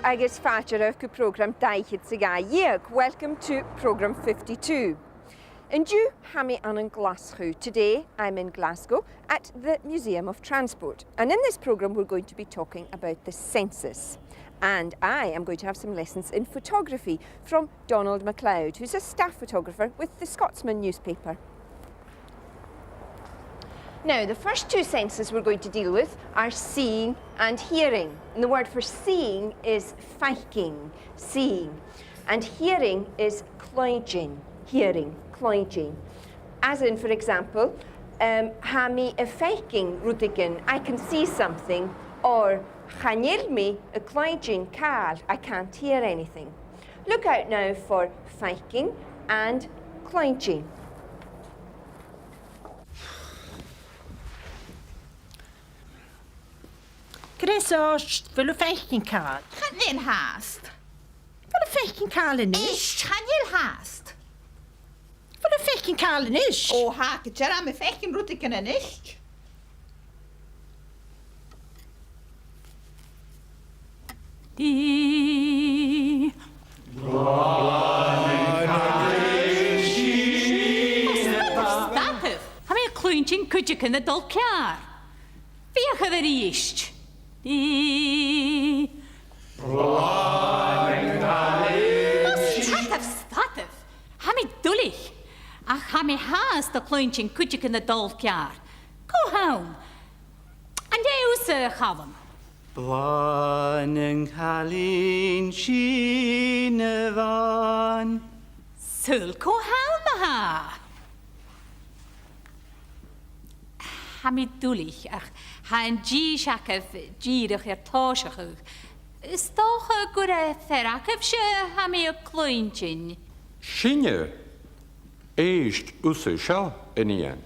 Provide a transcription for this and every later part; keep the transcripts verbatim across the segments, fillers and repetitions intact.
agus fàilte oirbh gu prògram dà fhichead 's a dhà dheug. Welcome to programme fifty-two. An-diugh, tha mi ann an Glaschu. Today, I'm in Glasgow at the Museum of Transport. And in this programme, we're going to be talking about the census. And I am going to have some lessons in photography from Donald MacLeod, who's a staff photographer with the Scotsman newspaper. Now, the first two senses we're going to deal with are seeing and hearing. And the word for seeing is faicinn, seeing. And hearing is cluinntinn, hearing, cluinntinn. As in, for example, um, tha mi a' faicinn rudeigin, I can see something, or chan eil mi a' cluinntinn càil, I can't hear anything. Look out now for faicinn and cluinntinn. Greas ort, a bheil thu a' faicinn càil? Chan eil fhathast. A bheil thu a' faicinn càil a-nis? Ist, chan eil fhathast. A bheil thu a' faicinn càil a-nis? O, tha, gu dearbh, tha mi a' faicinn rudeigin a-nis. Dì. Stadaibh! Tha mi a' cluinntinn cuideigin a' dol ceàrr. Feuchaibh a-rithist. Dì. Stadaibh, stadaibh! Tha mi duilich, ach tha mi fhathast a' cluinntinn cuideigin a' dol ceàrr. Cò th' ann? An e thusa, a Chaluim? Bla nan cailin sin a-mhàin. Saoil cò th' ann, ma-thà? Tha mi duilich, ach tha an dithis agaibh dìreach air tòiseachadh. Is dòcha gur e fear agaibhse a tha mi a' cluinntinn. Sinne, èist thusa seo, a nighean.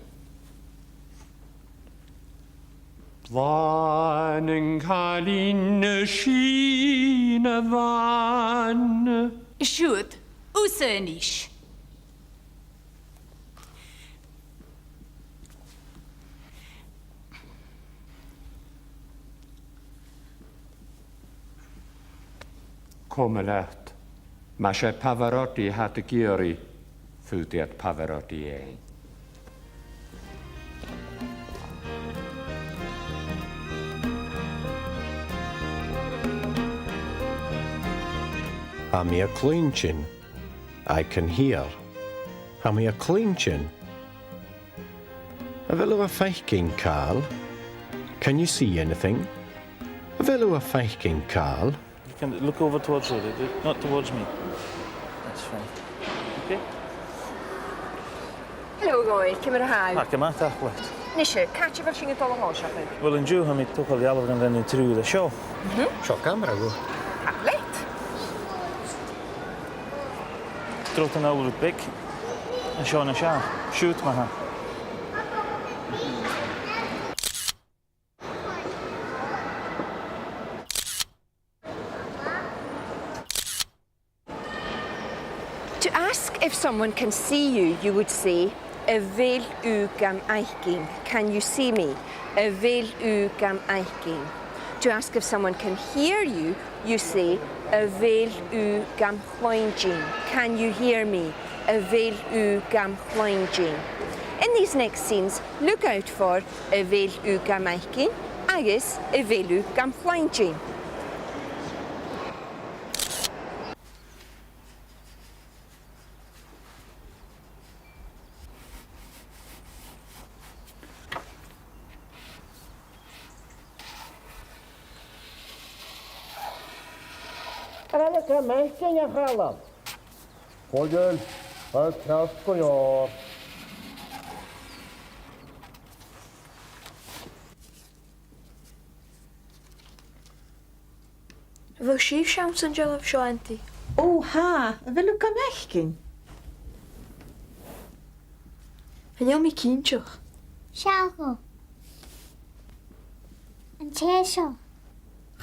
Bla nan cailin sin a-mhàin. Siuthad thusa a-nis. Coma leat. Mas e Pavarotti a tha iad ag iarraidh, faodaidh iad Pavarotti fhèin. Tha mi a' cluinntinn. I can hear. Tha mi a' cluinntinn. A bheil thu a' faicinn càil? Can you see anything? A bheil thu a' faicinn càil? You can look over towards her, not towards me. That's fine. Okay? Hello, a Dhòmhnaill, ciamar a tha thu? Tha gu math, tapadh leat. Nise, càit a bheil sinn a' dol a thòiseachadh? Well, an-diugh, tha mi a' togail dealbh den an-diugh an seo. Mhm. Seo camara dhut. Tapadh leat. Trobhad an aon rud beag. An seo, an seo. Siuthad, ma-thà. To ask if someone can see you, you would say, a bheil thu gam fhaicinn? Can you see me? A bheil thu gam fhaicinn? To ask if someone can hear you, you say, a bheil thu gam chluinntinn? Can you hear me? A bheil thu gam chluinntinn? In these next scenes, look out for a bheil thu gam fhaicinn agus a bheil thu gam chluinntinn. A bheil thu gam fhaicinn, a Chaluim? Chan eil, tha e ceart gu leòr. A bheil sibh a' seinn san dealbh seo, Auntie? Ò, tha. A bheil thu gam fhaicinn? Chan eil mi cinnteach. Seall dhomh. An tè seo?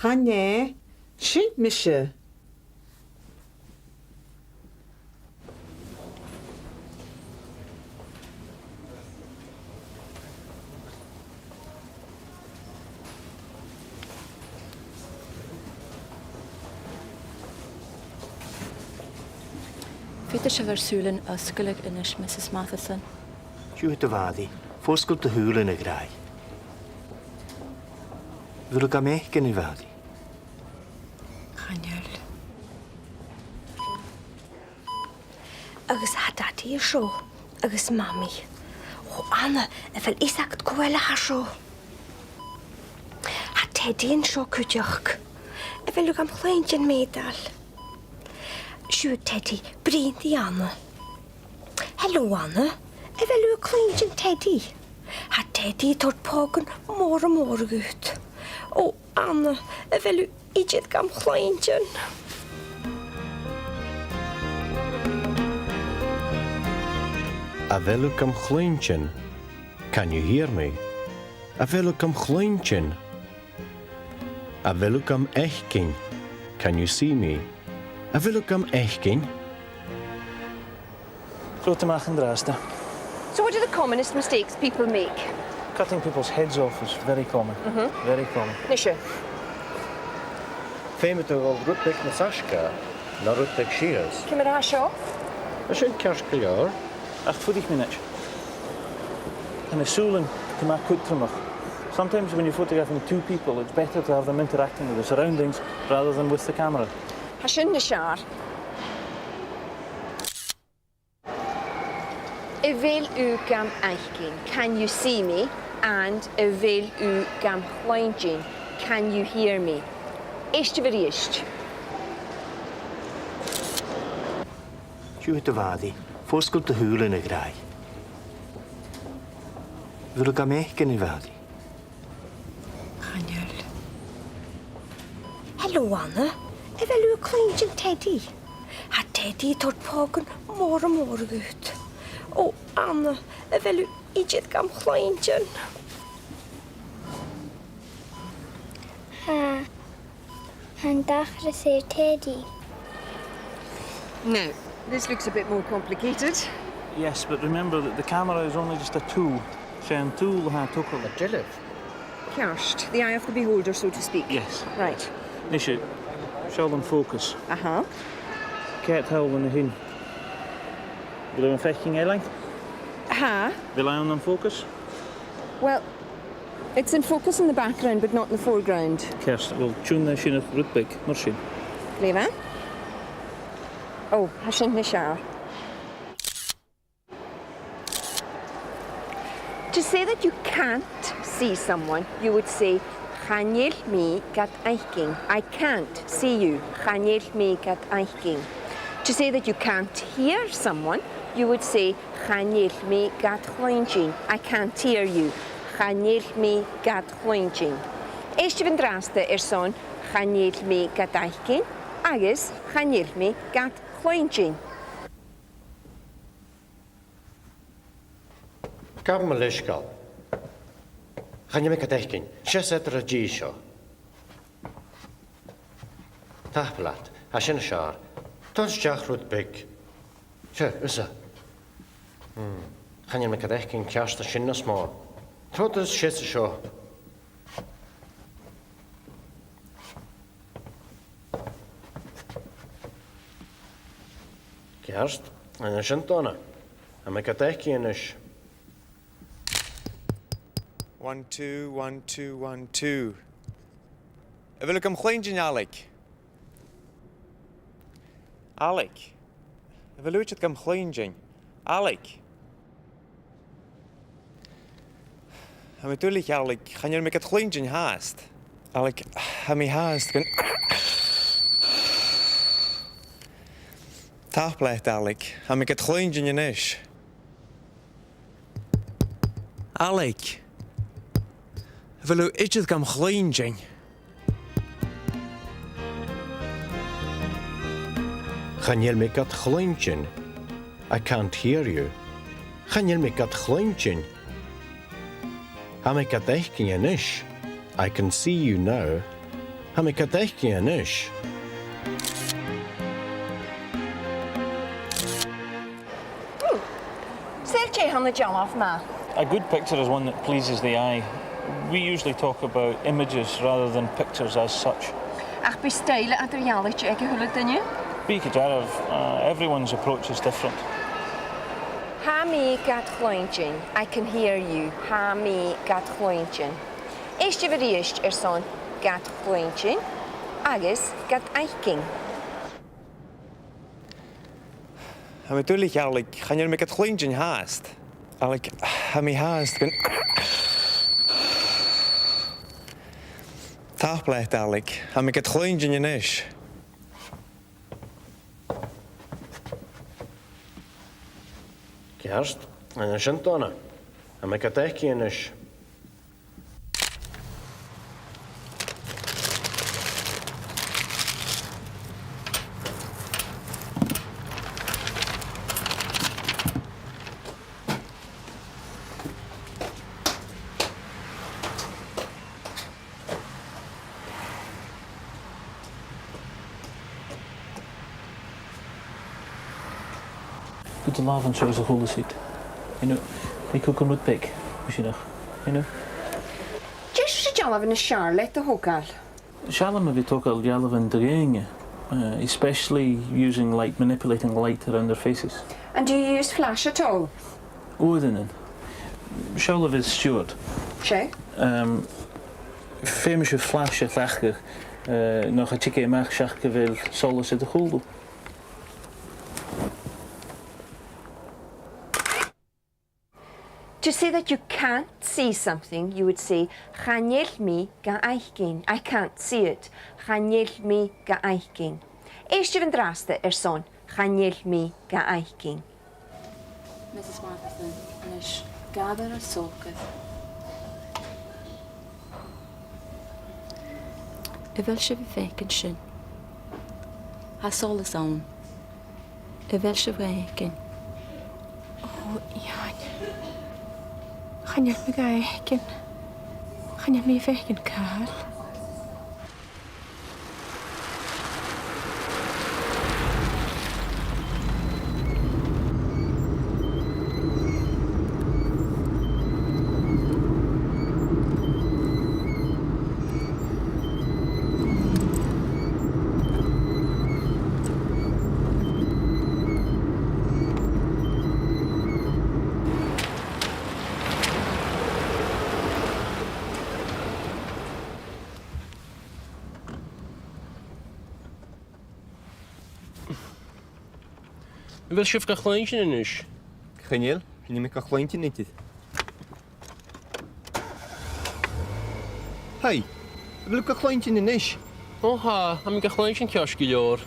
Chan e. Sin mise. Faodaidh sibh ur sùilean fhosgladh a-nis, Mrs Matheson. Siuthad, a Mhàiri, fosgail do shùilean, a ghràidh. A bheil thu gam fhaicinn, a Mhàiri? Chan eil. Agus tha Dadaidh an seo, agus Mamaidh. Ò, Anna, a bheil fhios agad cò eile a tha seo? Tha Teadaidh an seo cuideachd. A bheil thu gam chluinntinn, m' eudail? Siuthad, Teadaidh, bruidhinn ri Anna. Hello, Anna. A bheil thu a' cluinntinn Teadaidh? Tha Teadaidh a' toirt pògan mòra mòra dhut. Ò, Anna, a bheil thu idir gam chluinntinn? A bheil thu gam chluinntinn? Can you hear me? A bheil thu gam chluinntinn? A bheil thu gam fhaicinn? Can you see me? A bheil thu gam fhaicinn? Trobhad a-mach an-dràsta. So what are the commonest mistakes people make? Cutting people's heads off is very common. Mm-hmm. Very common. Nise. Feumaidh tu a dhol rud beag nas fhaisge na rud beag sìos. Ciamar a tha seo? Tha sin ceart gu leòr. Ach fuirich mionaid. Tha na sùilean gu math cudromach. Sometimes when you're photographing two people, it's better to have them interacting with the surroundings rather than with the camera. Tha sin nas fheàrr. A bheil thu gam fhaicinn? Can you see me? And a bheil thu gam chluinntinn? Can you hear me? Èistibh a-rithist. Siuthad, a Mhàiri, fosgail do shùilean, a ghràidh. A bheil thu gam fhaicinn, a Mhàiri? Chan eil. Hello, Anna. A bheil thu a' cluinntinn Teadaidh? Tha Teadaidh a' toirt pògan mòra mòra dhut. Ò, Anna, a bheil thu idir gam chluinntinn? Tha. Tha an t-acras air Teadaidh. Now, this looks a bit more complicated. Yes, but remember that the camera is only just a tool. 'S e an tool a tha a' togail. A dealbh. Ceart, the eye of the beholder, so to speak. Yes. Right. Nise, seall an focus. Aha. Ceart thall an sin. A bheil thu a' faicinn e leam? Aha. A bheil e ann am focus? Well, it's in focus in the background, but not in the foreground. Ceart, well, tionndaidh sinn rud beag mar sin. Glè mhath. Ò, tha sin nas fheàrr. To say that you can't see someone, you would say, chan eil mi gad fhaicinn. I can't see you. Chan eil mi gad fhaicinn. To say that you can't hear someone, you would say, chan eil mi gad chluinntinn. I can't hear you. Chan eil mi gad chluinntinn. Èistibh an-dràsta airson chan eil mi gad fhaicinn agus chan eil mi gad chluinntinn. Gabh mo leisgeul. Chan eil mi gad fhaicinn. Seas eadar an dithis seo. Tapadh leat. Tha sin nas fheàrr. Tog a-steach rud beag. Seo, thusa. Hmm. Chan eil mi gad fhaicinn ceart, tha sin nas motha. Trobhad sìos an seo. Ceart, an e sin dona? Tha mi gad fhaicinn a-nis. One, two, one, two, one, two. A bheil thu gam chluinntinn, Ailig? Ailig? A bheil thu idir gam chluinntinn? Ailig? Tha mi duilich, Ailig, chan eil mi gad chluinntinn fhathast. Ailig, tha mi fhathast gun... Tapadh leat, Ailig, tha mi gad chluinntinn a-nis. Ailig, a bheil thu idir gam chluinntinn? Chan eil mi gad chluinntinn. I can't hear you. Chan eil mi gad chluinntinn. Tha mi gad fhaicinn a-nis. I can see you now. Tha mi gad fhaicinn a-nis. Hmm. Saoil dè tha na dealbhan math? A good picture is one that pleases the eye. We usually talk about images rather than pictures as such. Ach bidh stoidhle eadar-dhealaichte aig a h-uile duine. Bidh gu dearbh, uh, everyone's approach is different. Tha mi gad chluinntinn, I can hear you. Tha mi gad chluinntinn. Èistibh a-rithist airson gad chluinntinn agus gad fhaicinn. Tha mi duilich, Ailig, chan eil mi gad chluinntinn fhathast. Ailig, tha mi fhathast gun... Tapadh leat, Ailig, tha mi gad chluinntinn a-nis. Ceart, an e sin dona? Tha mi gad fhaicinn a-nis. Gu do làmhan seo is a h-uile sìon. You know, nì cùisean rud beag, mu dheidhinn, you know. Dè tha sibh a' dèanamh anns an t-sealladh a thogail? Sealladh mu bhith a' togail dhealbhan de dhaoine, uh, especially using light, manipulating light around their faces. And do you use flash at all? Uaireannan. Seall a bheil Stuart. 'S e? Um, feumaidh sibh flash a chleachdadh, uh, nuair a thig e a-mach seach gu bheil solas air do chùlaibh. To say that you can't see something, you would say, chan eil mi ga fhaicinn, I can't see it. Chan eil mi ga fhaicinn. Èistibh an-dràsta airson chan eil mi ga fhaicinn. Missus Matheson, a-nis, gabhaibh ur sòcair. A bheil sibh a' faicinn sin? Tha solas ann. A bheil sibh ga fhaicinn? Ò, Iain. Chan eil mi ga fhaicinn. Chan eil mi a' faicinn càil. A bheil sibh ga chluinntinn a-nis? Chan eil, chan eil mi ga chluinntinn idir. Hey, a bheil thu ga chluinntinn a-nis? Ò, tha, tha mi ga chluinntinn ceart gu leòr.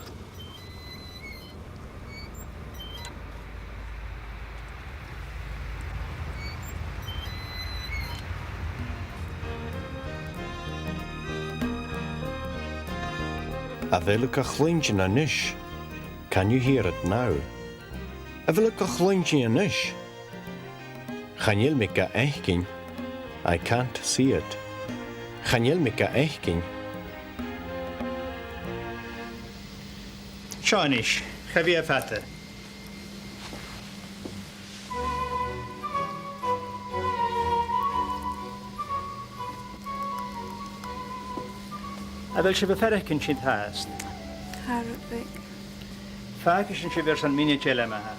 A bheil thu ga chluinntinn a-nis? Can you hear it now? A bheil thu ga chluinntinn a-nis? Chan eil mi ga fhaicinn. I can't see it. Chan eil mi ga fhaicinn. Seo a-nis, cha bhi e fada. A bheil sibh a' faireachdainn sin fhathast? Tha, rud beag. Fàgaidh sinn sibh airson mionaid eile ma-thà.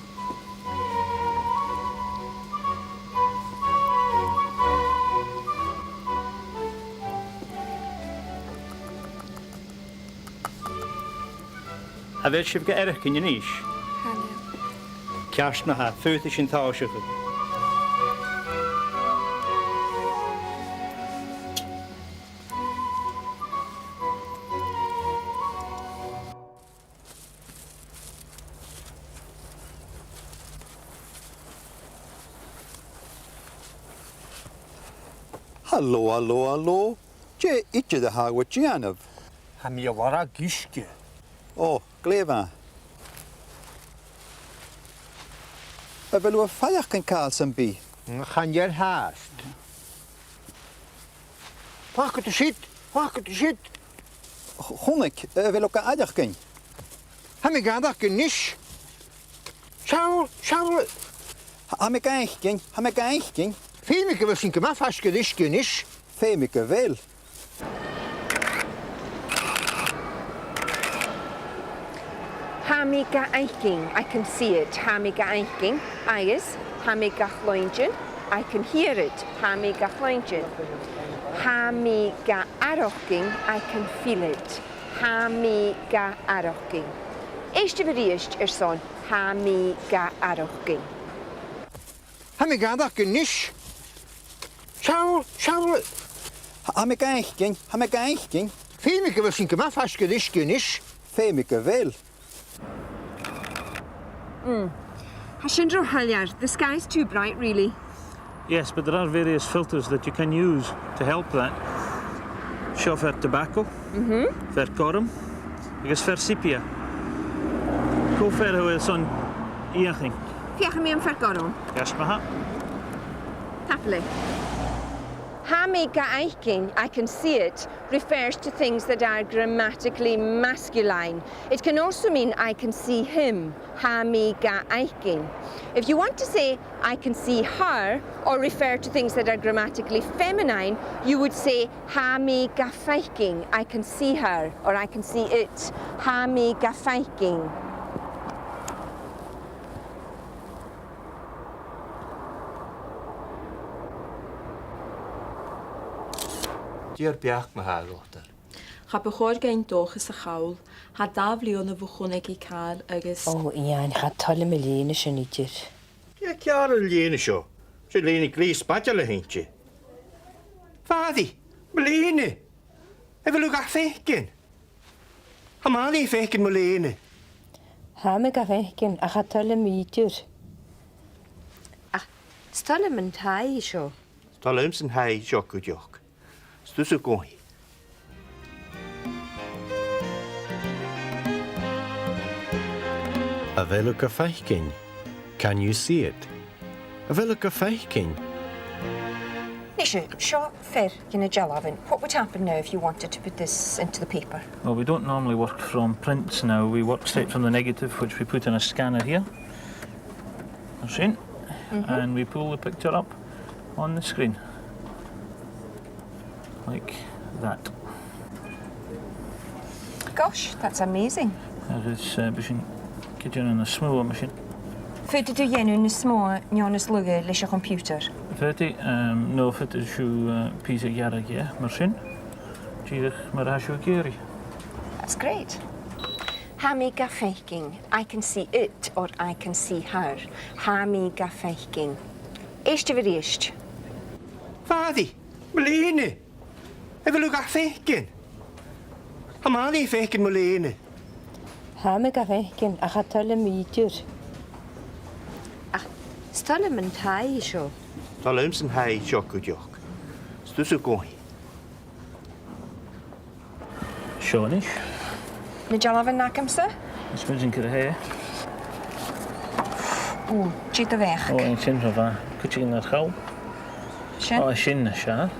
A bheil sibh ga fhaireachdainn a-nis? Chan eil. Ceart ma-thà, faodaidh sinn tòiseachadh. Halò, halò, halò. Dè idir a tha thu a' dèanamh? Tha mi a' lorg uisge. Ò, glè mhath. A bheil thu a' faireachdainn càil sam bith? Chan eil fhathast. Fàgaidh tu siud, fàgaidh tu siud. Ch-, chunnaic, a bheil thu ga fhaireachdainn? Tha mi ga fhaireachdainn a-nis. Seall, seall. Tha mi ga fhaicinn, tha mi ga fhaicinn. Feumaidh gu bheil sinn gu math faisg air uisge a-nis. Feumaidh gu bheil. Tha mi ga fhaicinn, I can see it. Tha mi ga fhaicinn, agus tha mi ga chluinntinn, I can hear it. Tha mi ga chluinntinn. Tha mi ga fhaireachdainn, I can feel it. Tha mi ga fhaireachdainn. Èistibh a-rithist airson tha mi ga fhaireachdainn. Tha mi ga fhaireachdainn a-nis. Seall, seall. Tha mi ga fhaicinn, tha mi ga fhaicinn. Feumaidh gu bheil sinn gu math faisg air uisge a-nis. Feumaidh gu bheil. Mm. Tha sin ro shoilleir. The sky's too bright, really. Yes, but there are various filters that you can use to help that. Seo fear tobacco, mm-hmm, fear gorm, agus fear sepia. Cò fear a bheil thu airson fheuchainn? Feuchaidh mi am fear gorm. Ceist ma-thà. Tapadh leibh. Tha mi ga fhaicinn, I can see it, refers to things that are grammatically masculine. It can also mean I can see him. Tha mi ga fhaicinn. If you want to say I can see her or refer to things that are grammatically feminine, you would say tha mi ga faicinn, I can see her, or I can see it. Tha mi ga faicinn. Dìreach beachd ma-thà, a dhotair. Cha bu chòir dhuinn dòchas a chall. Tha dà bhliadhna bho chunnaic i càil agus... Ò, Iain, cha toil leam an lèine sin idir. Dè tha ceàrr air an lèine seo? 'S e lèine glios spaideil a th' innte. Phàdraig, mo lèine! A bheil thu ga faicinn? Tha mi a' faicinn mo lèine. Tha mi ga faicinn, ach cha toil leam idir. Ach 's toil leam an taigh seo. 'S toil leamsa an taigh seo cuideachd. 'S tusa a' gabhail. A bheil thu ga faicinn? Can you see it? A bheil thu ga faicinn? Nise, seo fear de na dealbhan. What would happen now if you wanted to put this into the paper? Well, we don't normally work from prints now. We work straight from the negative, which we put in a scanner here. Mar sin. Mm-hmm. And we pull the picture up on the screen. Like that. Gosh, that's amazing. Agus, eh, bidh sinn ga dhèanamh nas motha mar sin. Faodaidh tu dhèanamh nas motha no nas lugha leis a' choimpiutair? Faodaidh, ehm, no faodaidh sibh, eh, pìos a ghearradh dheth, mar sin. Dìreach mar a tha sibh ag iarraidh. That's great. Tha mi ga faicinn. I can see it or I can see her. Tha mi ga faicinn. Èistibh a-rithist. Phàdraig, mo lèine! A bheil thu ga faicinn? Tha mi a' faicinn mo lèine. Tha mi ga faicinn, ach cha toil leam idir. Ach 's toil leam an taigh seo. Toil leamsa an taigh seo cuideachd. 'S tusa a' gabhail. Seo a-nis. Na dealbhan agamsa? Is mi sin gur e. Ò, dè do bheachd? Ò, an sin ro mhath. Cuideigin nar chall. Sin? Ò, sin a-nis. Ò,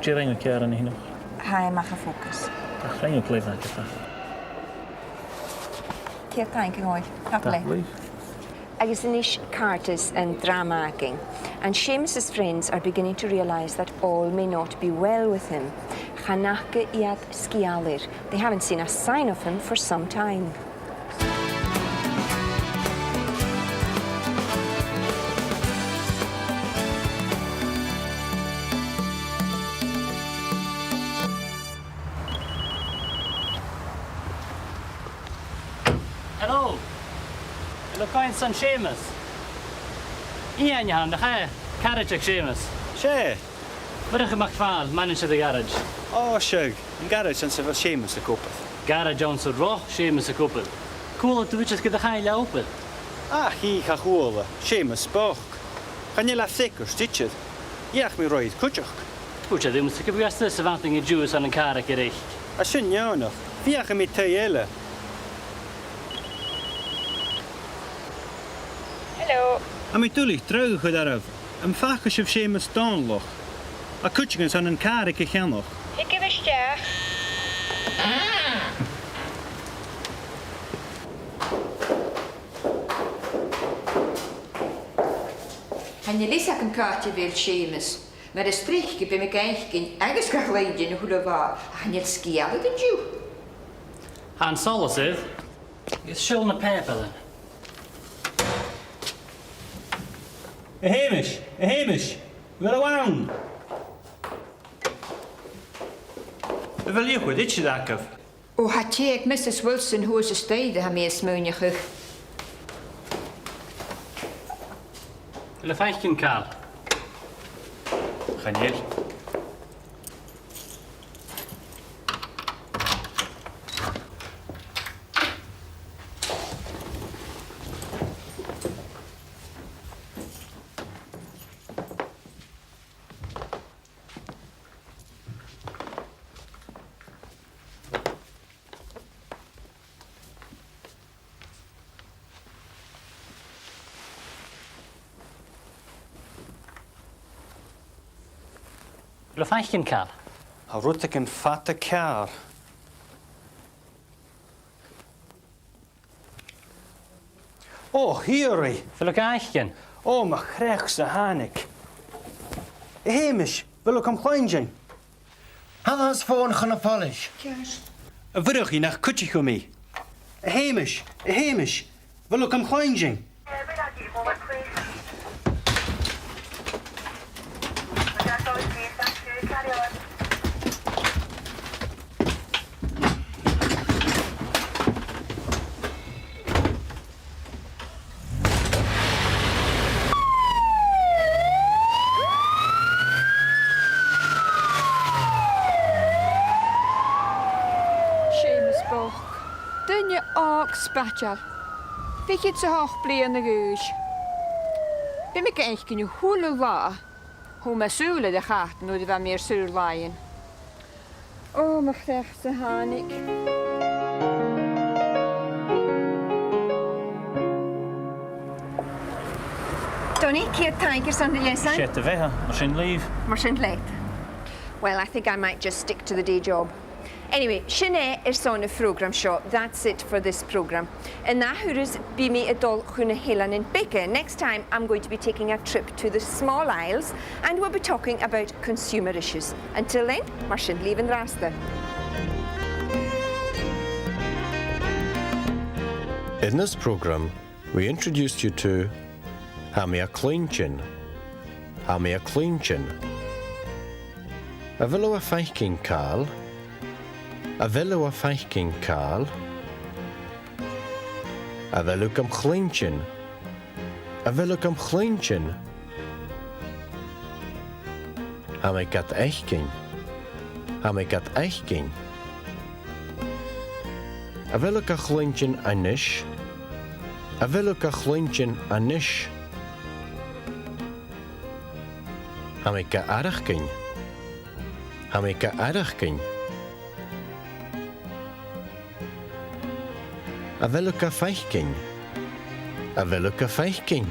dè rinn thu ceàrr an-diugh? Tha e a-mach à focus. Ach rinn thu glè mhath, dè tha. Ceud taing, a Dhòmhnaill. Tapadh leibh. Tapadh leibh. Agus a-nis càirdeas an dràma againn. And Seumas's friends are beginning to realise that all may not be well with him. Chan fhaca iad sgeul air. They haven't seen a sign of him for some time. Hello. Hello, a bheil cuimhne agad air Seumas? Iain a th' ann, nach e? Caraid aig Seumas. 'S e. Murchadh MacPhàil, manaidsear a' gharaids. Ò, seadh, an garaids anns a bheil Seumas ag obair. Garaids anns an robh Seumas ag obair. Chuala tu idir gun do chaill e obair? Ach, chì, cha chuala. Seumas bochd. Chan eil e freagairt idir. Dh'fheuch mi roimhe cuideachd. Thuirt e rium-sa gum biodh e a-staigh sa mhadainn an-diugh airson an càr aige reic. Tha sin neònach. Feuchaidh mi taigh eile. Hello. Tha mi duilich dragh a chur oirbh. Am faca sibh Seumas Dòmhnallach? Tha cuideigin airson an càr aige a cheannach. Thigibh a-steach. Chan eil fhios agam càit a bheil Seumas. Mar as trice bidh mi ga fhaicinn agus ga chluinntinn a h-uile là, ach chan eil sgeul air an-diugh. Tha an solas air. Is seall na pàipearan. A Sheumais, a Sheumais, a bheil thu ann? A bheil iad a' cur idir agaibh? Ò, tha tè aig Mrs Wilson shuas an staidhre, tha mi a' smaoineachadh. A bheil thu a' faicinn càil? Chan eil. A bheil thu a' faicinn càil? Tha rudeigin fada ceàrr. Ò, a Thighearna! A bheil thu ga fhaicinn? Ò, mo chreach-sa thàinig. A Sheumais, a bheil thu gam chluinntinn? Tha mi air fòn chun a' phoilis. Ceart. A Mhurchaidh, nach cuidich thu mi? A Sheumais, a Sheumais, a bheil thu gam chluinntinn? Seumas bochd. Duine òg spaideil. Fichead 's a h-ochd bliadhna a dh'aois. Bidh mi ga fhaicinn a h-uile latha. Thug mi sùil air a' chata nuair a bha mi air saor-làithean. Ò, mo chreach-sa thàinig. Donnie, ciamar a tha thu airson na leasain? Seo do bheatha, mar sin leibh. Mar sin leat. Well, I think I might just stick to the day job. Anyway, sin e airson a' phrògraim seo. That's it for this programme. An ath thuras, bidh mi a' dol chun nan eileanan beaga. Next time, I'm going to be taking a trip to the Small Isles, and we'll be talking about consumer issues. Until then, mar sin leibh an-dràsta. In this programme, we introduced you to: Tha mi a' cluinntinn. Tha mi a' cluinntinn. A bheil thu a' faicinn càil? A bheil thu a' faicinn càil? A bheil thu gam chluinntinn? A bheil thu gam chluinntinn? Tha mi gad fhaicinn. Tha mi gad fhaicinn. A bheil thu ga chluinntinn a-nis? A bheil thu ga chluinntinn a-nis? Tha mi ga fhaireachdainn. Tha mi ga fhaireachdainn. A bheil thu ga faicinn? A bheil thu ga faicinn?